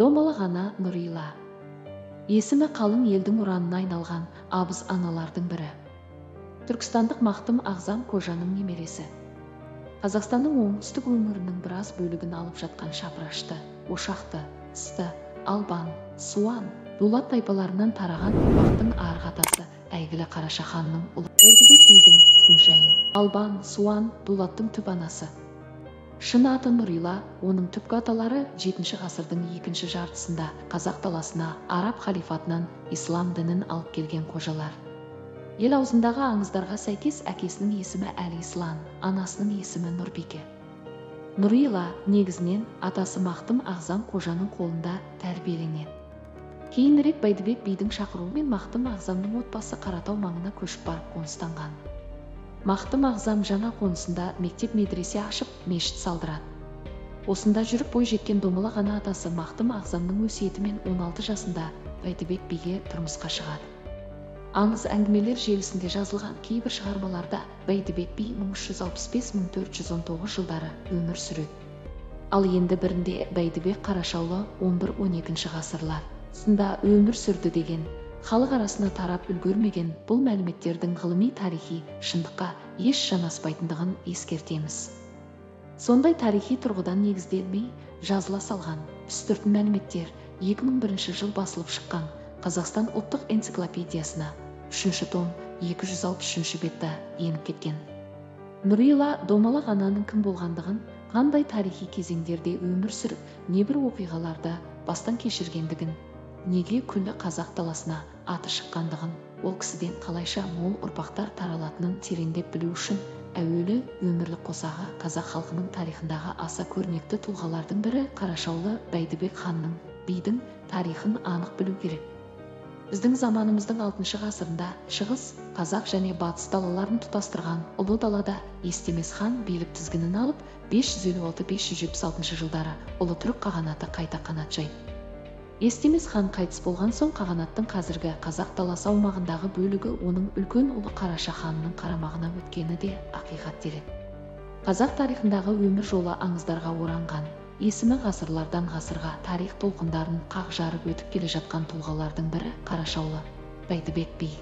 Домалақ ана Нұрила. Есімі қалың елдің ұранына айналған абыз аналардың бірі. Түркістандық Мақтым Ағзам қожаның немересі. Қазақстанның оңтүстік өңірінің біраз бөлігін алып жатқан Шапырашты, Ошақты, Сты, Албан, Суан, Дулат тайпаларынан тараған ұрпақтың арғы атасы әйгілі Қараша ханның ұлы Бәйдібек бидің тұқымжайы. Албан, Суан, Дулаттың түп анасы. Шын аты Нұрила, оның түпкі аталары 7 ғасырдың екінші жартысында қазақ даласына араб халифатынан ислам дінін алып келген қожалар. Ел аузындағы аңыздарға сәйкес әкесінің есімі Әли Ислан, анасының есімі Нұрбике. Нұрила негізінен атасы Мақтым Ағзам қожаның қолында тәрбиеленеді. Кейінірек Бәйдібек бидің шақыруымен Мақтым Ағзамның отбасы Қаратау маңына көшіп барып қоныстанған. Мақтым Ағзам жаңа қонысында мектеп медресе ашып, мешіт салдырады. Осында жүріп бой жеткен домалақ ана атасы Мақтым Ағзамның өсиетімен 16 жасында Бәйдібек биге тұрмысқа шығады. Аңыз әңгімелер желісінде жазылған кейбір шығармаларда Бәйдібек би 1365-1419 жылдары өмір сүреді. Ал енді бірінде Бәйдібек Қарашаулы 11-12 ғасырлар сында өмір сүрді деген, халық арасына тарап үлгермеген бұл мәліметтердің ғылыми тарихи шындыққа еш жанаспайтындығын ескертеміз. Сондай тарихи тұрғыдан негізделмей жазыла салған үстіртін мәліметтер 2001 жыл басылып шыққан Қазақстан ұлттық энциклопедиясына 3 том 263 бетті еніп кеткен. Нұрила домалақ ананың кім болғандығын, қандай тарихи кезеңдерде өмір сүріп, небір оқиғаларды бастан кешіргендігін, неге күллі қазақ даласына аты шыққандығын, ол кісіден қалайша мол ұрпақтар таралатынын тереңдеп білу үшін әуелі өмірлік қосағы қазақ халқының тарихындағы аса көрнекті тұлғалардың бірі Қарашаулы Бәйдібек ханның, бидің тарихын анық білу керек. Біздің заманымыздың 6 ғасырында Шығыс, Қазақ және Батыс далаларын тұтастырған ұлы далада Естемес хан билік тізгінін алып, 556-576 жылдары ұлы түрік қағанаты қайта қанат жайды. Естемес хан қайтыс болған соң қағанаттың қазіргі қазақ даласы аумағындағы бөлігі оның үлкен ұлы Қараша ханның қарамағына өткені де ақиқат дерек. Қазақ тарихындағы өмір жолы аңыздарға оранған, есімі ғасырлардан ғасырға тарих толқындарын қақ жарып өтіп келе жатқан тұлғалардың бірі Қарашаулы Бәйдібек би.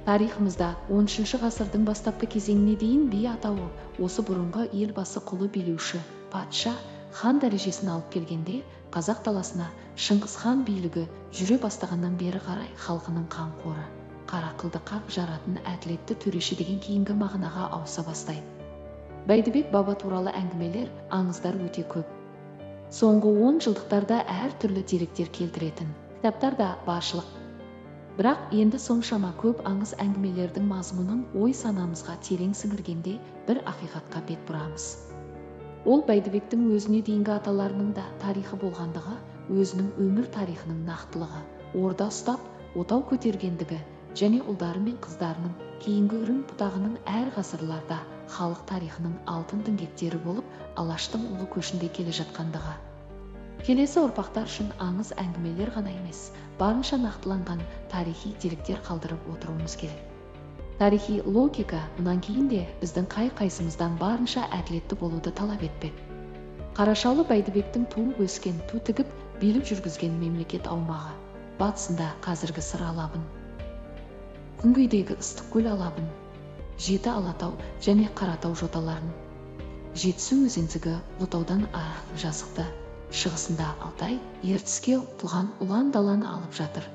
Тарихымызда 13 ғасырдың бастапқы кезеңіне дейін би атауы осы бұрынғы елбасы құлы билеуші, патша, хан дәрежесін алып келгенде, қазақ даласына Шыңғыс хан билігі жүре бастағаннан бері қарай халқының қамқоры, қара қылды қақ жаратын әділетті төреші деген кейінгі мағынаға ауыса бастайды. Бәйдібек баба туралы әңгімелер, аңыздар өте көп. Соңғы 10 жылдықтарда әр түрлі деректер келтіретін кітаптар да баршылық. Бірақ енді соншама көп аңыз әңгімелердің мазмұнын ой санамызға терең сіңіргенде бір ақиқатқа бет бұрамыз. Ол Бәйдібектің өзіне дейінгі аталарының да тарихы болғандығы, өзінің өмір тарихының нақтылығы, орда ұстап, отау көтергендігі және ұлдары мен қыздарының кейінгі үрім бұтағының әр ғасырларда халық тарихының алтын діңгектері болып, Алаштың ұлы көшінде келе жатқандығы. Келесі ұрпақтар үшін аңыз әңгімелер ғана емес, барынша нақтыланған тарихи деректер қалдырып отыруымыз керек. Тарихи логика мұнан кейін де біздің қай-қайсымыздан барынша әділетті болуды талап етпек. Қарашаулы Бәйдібектің туып өскен, ту тігіп, билік жүргізген мемлекет аумағы, батысында қазіргі Сыр алабын, күнгейдегі Ыстықкөл алабын, Жеті Алатау және Қаратау жоталарын, Жетісу өзендігі Ұлытаудан арғы жазықты, шығысында Алтай, Ертіске ұмтылған ұлан даланы алып жатыр.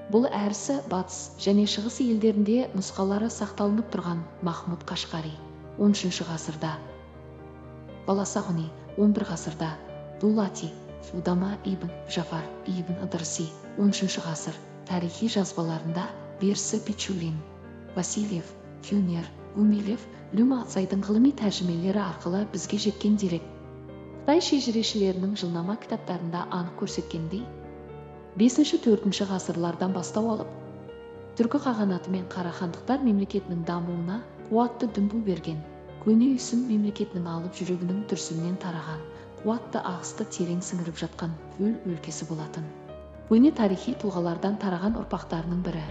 Бұл әрісі батыс және шығыс елдерінде нұсқалары сақталынып тұрған Махмұд Қашқари 13 ғасырда, Баласағұни 11 ғасырда, Дулати, Удама ибн Жафар ибн Ыдырси 13 ғасыр тарихи жазбаларында Берсі Пичурин, Васильев, Кюнер, Гумилев, Люма Ацайдың ғылыми тәржімелері арқылы бізге жеткен дерек. Қытай шежірешілерінің жылнама кітаптарында анық көрсеткендей, 5-4 ғасырлардан бастау алып, түркі қағанаты мен Қарахандықтар мемлекетінің дамуына қуатты дүмпу берген, көне Үйсін мемлекетінің алып жүрегінің дүрсілінен тараған, қуатты ағысты терең сіңіріп жатқан төл өлкесі болатын. Көне тарихи тұлғалардан тараған ұрпақтарының бірі.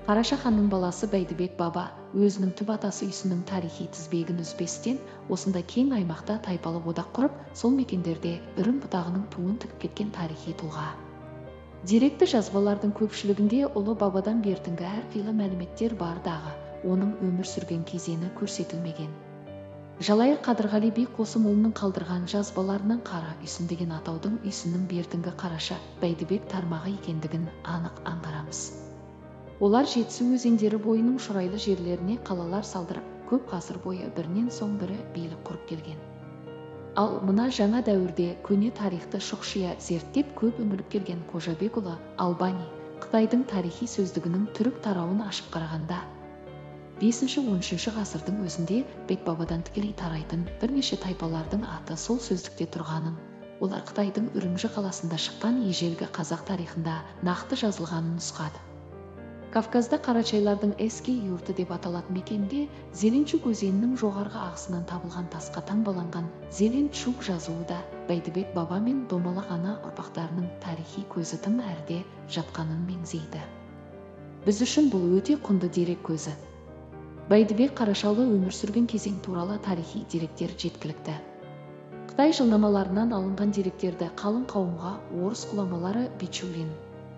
Қараша ханның баласы Бәйдібек баба өзінің түп атасы Үйсіннің тарихи тізбегін үзбестен осындай кең аймақта тайпалы одақ құрып, сол мекендерде үрім бұтағының туын тігіп кеткен тарихи тұлға. Деректі жазбалардың көпшілігінде ұлы бабадан бертінгі әрқилы мәліметтер бар дағы, оның өмір сүрген кезеңі көрсетілмеген. Жалайыр Қадырғали би Қосымұлының қалдырған жазбаларынан Қара Үйсін деген атаудың Үйсіннің бертінгі Қараша Бәйдібек тармағы екендігін анық аңғарамыз. Олар Жетісу өзендері бойының шұрайлы жерлеріне қалалар салдырып, көп ғасыр бойы бірінен соң бірі билік құрып келген. Ал мына жаңа дәуірде көне тарихты шұқшия зерттеп көп үңіліп келген Қожабекұлы Албани Қытайдың тарихи сөздігінің түрік тарауын ашып қарағанда, 5-13 ғасырдың өзінде Бекбабадан тікелей тарайтын бірнеше тайпалардың аты сол сөздікте тұрғанын, олар Қытайдың Үрімжі қаласында шыққан ежелгі қазақ тарихында нақты жазылғанын нұсқады. Кавказда Қарачайлардың Эски юрты деп аталатын мекенде Зеленчук өзенінің жоғарғы ағысынан табылған тасқа таңбаланған Зеленчук жазуы да Бәйдібек баба мен Домалақ ана ұрпақтарының тарихи көзі тым әрде жатқанын меңзейді. Біз үшін бұл өте құнды дерек көзі. Бәйдібек Қарашаұлы өмір сүрген кезең туралы тарихи деректер жеткілікті. Қытай жылнамаларынан алынған деректерді қалың қауымға орыс ғұламалары Бичурин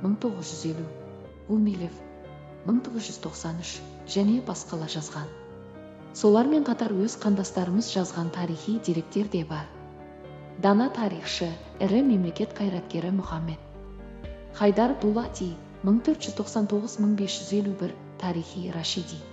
1950, Гумилев 1993 және басқалар жазған. Солармен қатар өз қандастарымыз жазған тарихи деректер де бар. Дана тарихшы, ірі мемлекет қайраткері Мұхаммед Хайдар Дулати 1499-1551 тарихи Рашиди.